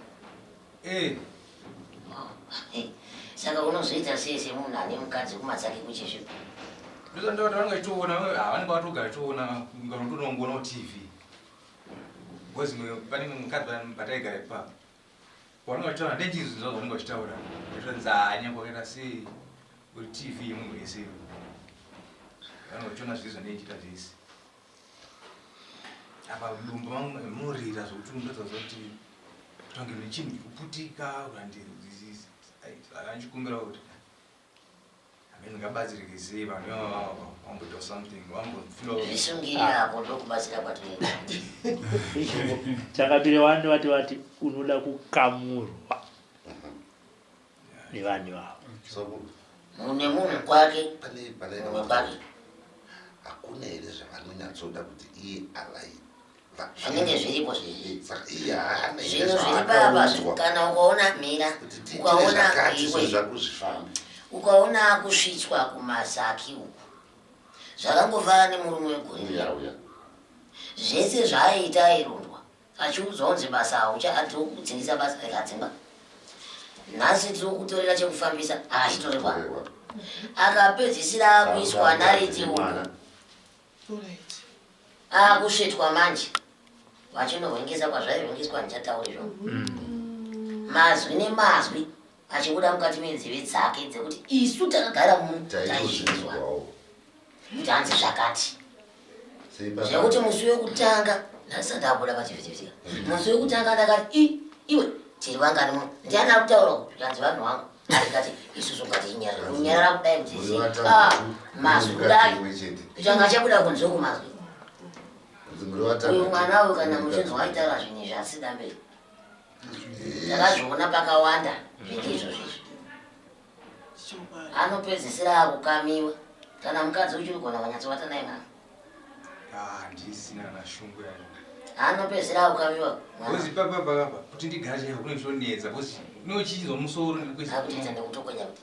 Saka unozoita sei semunhu ane mukadzi kumatsaki kuchisvipa? Ndozvandoti vanenge vachitoona, vanenge vatogara vachitoona, nganotonongoona TV, because pane mukadzi pataigara ipapo vanenge vachitaura ndechizvinzwa zvavanenge vachitaura, vachitonzi hanya kwakaita sei uri TV yemunhu wese. Vanenge vachiona zvese zvandeichiita zvese apa. Dumbu munorira zvokuti unotadza kuti kutange nechinhu chikuputika. Andichikumbira kuti amene ngabatsirike sei vanhu ivava, vamboita something, vambofila. Zvisungirira apo, ndokubatsira kwatinoita. Chakabire wandi vati unoda kukamurwa nevanhu ivavo. So munhu nemunhu kwake. Pane pane mumwe kwake. Hakuna here zvavanonyatsoda kuti iye avai? Zvinenge zviripo zvezvi. Saka iye haana here Zvinhu zviri papa zvaakaudzwa kana ukaona mira kuti tiitire ukaona zvakati iwe zvinhu zvako zvifambe? Ukaona kusvitswa kumasaki uku, zvakangofanana nemurume wegore Uya uya. Zvese zvaaiita airondwa, achiudzwa kunzi basa haucha, atiri kudzingisa basa, rikadzingwa. Nhasi tiri kutorera chekufambisa, achitorerwa. Torerwa. Akapedzisira akuiswa nariti uku. Mwana. Akusvetwa manje, vachinohwengesa kwazvaihwengeswa, ndichatauri izvo. Mazwi nemazwi achibuda mukati menzeve dzake dzekuti isu takagara muno taizvinzwa Taitozvinzwawo. kuti hanzi zvakati. Sei baba? Zvekuti musi wekutanga ndasati abuda pachivhitivhiti, musi wekutanga ndakati, i iwe. Tiri vangani muno? Ndiani ari kutaura uku? Zvikanzi vanhu vangu. Ndikati isusu ngatichinyarara. Kunyarara kudai kuti Muri zi. vatanhatu, Ah, mazwi mukadzi kudai. mumwe chete. Kuchanga chabuda kunze uku mazwi. Hanzi muri vatanhatu, Uyu mwana uyu kana mukadzi muchinzwa aitaura zvinhu izvi asi dambe. Ndakazviona pakawanda zvinhu izvozvo izvi. Chokwadi. Anopedzisira akukamiwa. Kana mukadzi uchiri kugona kunyatsovata naye mwana. Ah, handisina kana shungu yacho. Anopedzisira akukamiwa mwana. Because ipapa pakapa kuti ndigare chaiko kune zvinonetsa because unochinzwa musoro ndikuisa. Akutoita nekutokonya kuti.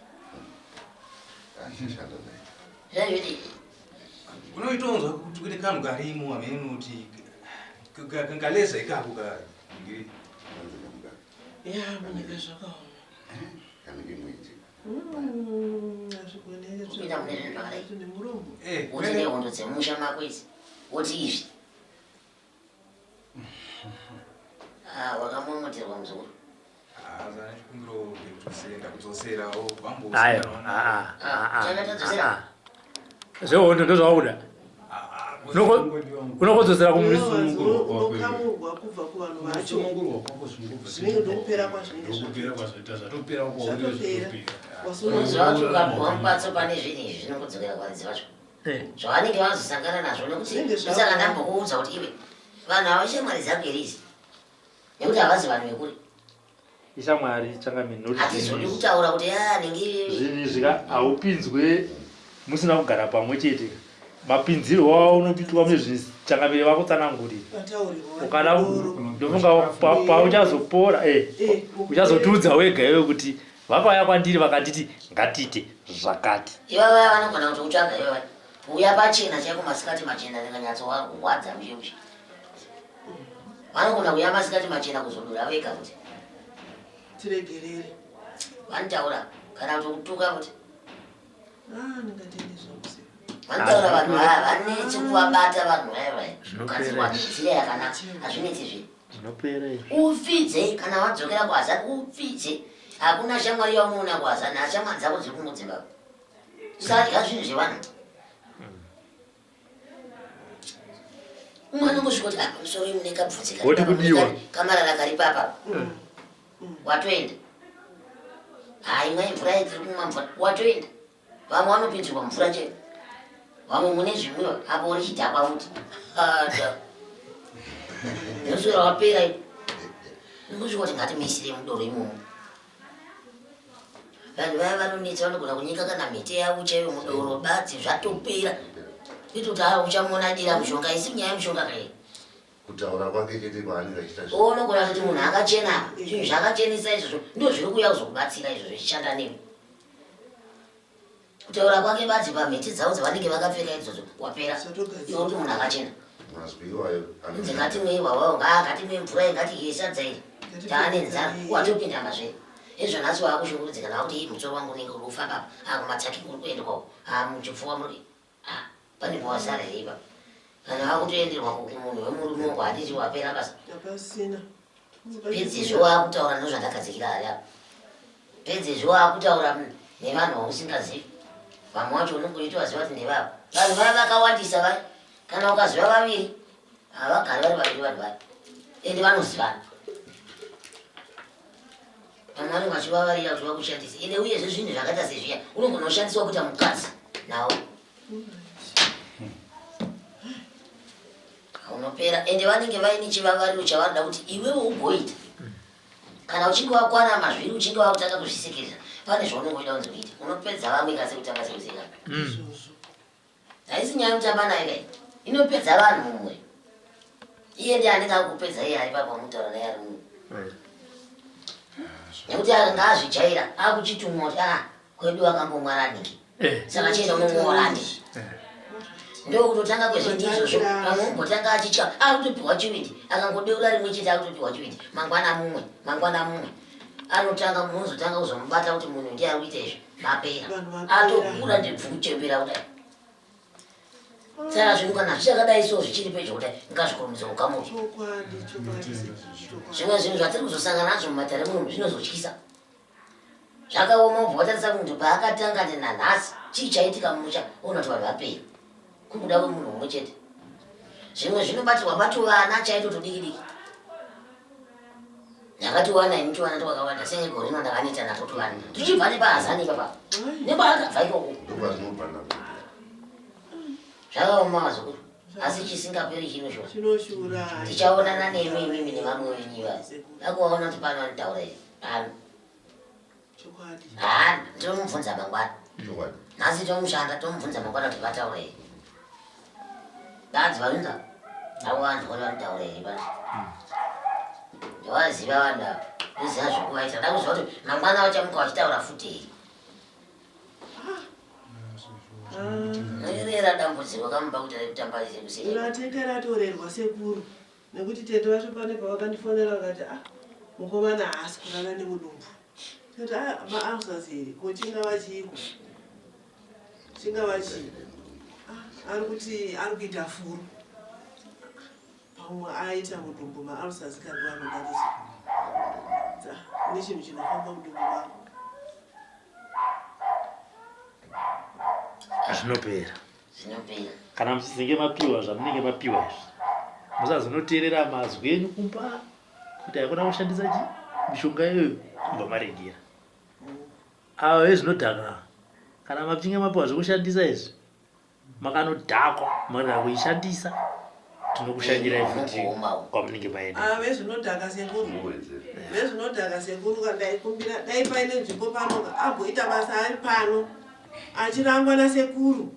Achishanda naye. Zvaizviti Unoitonzwa kuti kune kanhu karimo hameno kuti kaleza ikako ka ndiri. Hanzi kamukadzi. Ya munyika zvakaoma. Kanenge mwenje. Hazvigoneki Kupinda mune zvinhu zvakadai. nemuromo. Eh, woti nehondo dzemusha mako idzi woti izvi Ah, wakamomoterwa muzukuru Ah, zana chikumbiro kudzosera kudzoserawo vambo. Aiwa, Ah, ah, ah, changa tadzosera. ah, ah. Zvehondo ndozvawakuda. Unokodzosera kumurisi. Unokamurwa kubva kuvanhu vacho. Kusunungurwa kwako zvingobva Zvinenge ndokupera kwazvinenge ndokupera kwazvoita zvatopera kwauri Zvatopera. zvatopera Unoziva kuti ukapiwa mupatso pane zvinhu izvi zvinongodzokera kuvaridzi vacho Eh, zvavanenge vazosangana nazvo nekuti Zvinenge zvava- ndosaka ndambokuudza kuti iwe vanhu ava ishamwari dzako here idzi nekuti havazi vanhu vekure Ishamwari changamire noti hatizodi kutaura kuti a ningi zvinhu izvi ka haupinzwe musina kugara pamwe chete. Mapinzirwo aunopitwa mune zvinhu changamire vakutsanangurira. Vataurirwa Ukada vari ndofunga pauchazopora eh Eh, uchazotiudza wega iwe kuti vakauya kwandiri vakanditi ngatiite zvakati. ivava vanogona kuti utsvaga ivava uya pachena chaiko masikati machena ndikanyatsowarwadza mushe mushe vanogona kuuya masikati machena kuzodura vega kuti Tiregerere. vanotaura kana kuti kutuka kuti Ah, ndingatende zvangu. vanotaura vanhu vaya vanetsi kuvabata vanhu vaya vaya Zvinopera ukadzirwa nenzira yakanaka hazvinetsi zve Zvinopera izvi. upfidze kana wadzokera kuhazani upfidze hakuna shamwari yaunoona kuhazani ashamwari dzako dziri kumudzimba usadya zvinhu zvevanhu umwe anongosvika kuti apa musoro uyu mune kabvudzi kari Woti pano, mune kudiwa. kamarara kari papa watoenda hai imwai mvura yetiri kumwa mvura watoenda vamwe vanopinzirwa mvura chete vamwe mune zvimwiwa apo uri chidhakwa futi ada ndoswera wapera ipo ndingosvika kuti ngatimisire mudoro imomo vanhu vaya vanonetsa vanogona kunyika kana mhete yavo chaiyo mudoro badzi zvatopera kwete kuti aa uchamuona adira mushonga isi nyaya yemushonga kai Kutaura kwake chete kwaanenge achiita zvinhu. unogona kuti munhu akachena zvinhu zvakachenesa izvozvo ndo zviri kuuya kuzokubatsira izvozvo zvichishanda newe kutaura kwake badzi pamhete dzavo dzavanenge vakapfeka idzodzo wapera iwe kuti munhu akachena Mazwi iwayo inzi ngatimwei wawawo ngatimwei mvura iyi ngatiiye sadza iri taane nzara watopinda mazvere izvo nhasi waakushungurudzika nawa kuti ii musoro wangu unenge uri kufamba apa akumatsaki kuri kuendwa uku muchipfuwa muri Ah, pane pawasara here ipapa kana vakutoenderwa kumunhu wemurume wangu handiti wapera basa Hapasina. pedzezvo waakutaura ndozvandakadzikira hari apa pedzezvo waakutaura nevanhu vausingazivi vamwe vacho unenge uchitovaziva kuti ndevavo vanhu vaya vakawandisa vaya kana ukaziva vaviri havagari vari vaviri vanhu vaya ende vanozivana vamwe vanenge vachivavarira kuti vakushandise ende uyezve zvinhu zvakaita sezviya unogona kushandiswa kuita mukadzi nawo unopera ende vanenge vaine chivavariro chavanoda kuti iwewe ugoita kana uchinge wakwana mazviri uchinge wakutanga kuzvisekerera pane zvaunenge uchida kunzi uite unopedza vamwe kasi kutamba sekuseka Izvozvo. haisi nyaya yekutamba naye kai inopedza vanhu mumwe iye ndiye anenge akupedza iye ari papa mutaura naye ari mumwe nekuti akanga azvijaira akuchitumwa kuti a kwedu akambomwara niki Eh. saka chienda unomuorani ndokutotanga kwezvinhu izvozvo pamwe umbotanga achitya akutopiwa chivindi akangodeura rimwe chete akutopiwa chivindi mangwana mumwe mangwana mumwe anotanga munozotanga kuzomubata kuti munhu ndiye ari kuita izvi mapera Vanhu vapera. atokura ndebvu kuchembera kudai saka zvinhu kana zvichakadai so zvichiri pedyo kudai ngazvikurumidze kukamurwa Chokwadi, chokwadi, chokwadi. zvimwe zvinhu zvatiri kuzosangana nazvo mumatare muno zvinozotyisa zvakaoma ubva watarisa munhu paakatanga nenanhasi chii chaitika mumusha unoti vanhu vapera kubuda kwemunhu mumwe chete zvimwe zvinobatirwa batuvana chaito tudiki diki. Ndakatiwana ini tuvana twakawanda senge gore rino ndakaneta natwo tuvana tichibva nepahazani ipapa nekwaakabva ikoko. Ndokwazvinobva nako. Zvakaoma vazukuru asi chisingaperi chinoshura. Chinoshura. Tichaonana nemi imimi nevamwe venyu ivava. Vakuvaona kuti pano vanotaura here pano. Chokwadi. Haa tinomubvunza mangwana. Chokwadi. Nhasi tomushanda tomubvunza mangwana kuti vataura here. Dadzi vanonza avo vanhu kuti vanotaura here pano. Ndovaziva vanhu ava. Ndoziva zvekuvaita. Nda kuziva kuti mangwana vachamuka vachitaura futi here. Rera dambudziko kamuba kuti rekutamba sekuseri. Ratete ratorerwa sekuru nekuti tete vacho pane pavakandifonera vakati ah mukomana haasi kurara nemudumbu. Tati ah maulcers here ko chingava chiiko? Chingava chii? Ah, ari kuti ari kuita furu. Pamwe aita mudumbu maulcers kandi vanodarisa. Nechinhu chinofamba mudumbu mako. Zvinopera. Zvinopera. Kana muchizinge mapiwa zvamunenge mapiwa izvi, musazonoteerera mazwi enyu kumba kuti haikona kushandisa chi mishonga iyoyo kubva maregera. Ava vezvinodhaka kana machinge mapiwa zvekushandisa izvi makanodhakwa marega kuishandisa tinokushanyirai futi kwamunenge maenda. Ava vezvinodhaka sekuru, vezvinodhaka sekuru ka ndaikumbira dai paine nzvimbo pano ka amboita basa ari pano achirangwa nasekuru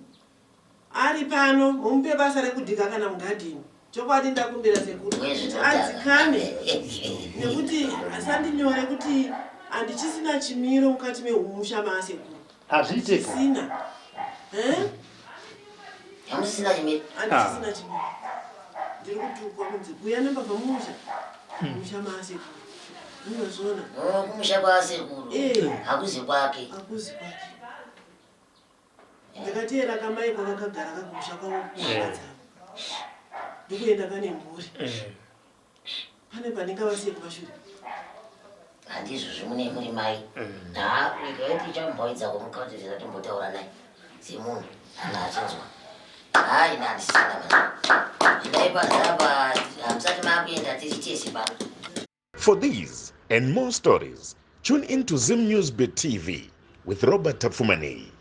ari pano mumupe basa rekudhiga kana mugadhini. Chokwadi ndakumbira sekuru kuti adzikame nekuti asandinyore kuti handichisina chimiro mukati mehumusha maasekuru. Hazviite. Sina. Eh? Hamusisina chimiro. Handichisina chimiro. Ndiri kutukwa kunzi kuya nembavha mumusha. Musha maasekuru. Munozviona? Oh, kumusha kwaasekuru. Eh. Hakuzi kwake. Hakuzi kwake. Ndakateera kamai kwavakagara kakumusha kwavo kuhama dzavo. Ndokuenda kane mhuri. Pane pandingavasiye kumashure. Handizvo zvimune muri mai. Haa, regai tichamboedza kumuka kuti tisatombotaura naye semunhu kana achinzwa. Haa, ini handisisina mari. Endai pazapa, hamusati makuenda tiri tese pano. For these and more stories, tune in to Zim News Bit TV with Robert Tapfumaneyi.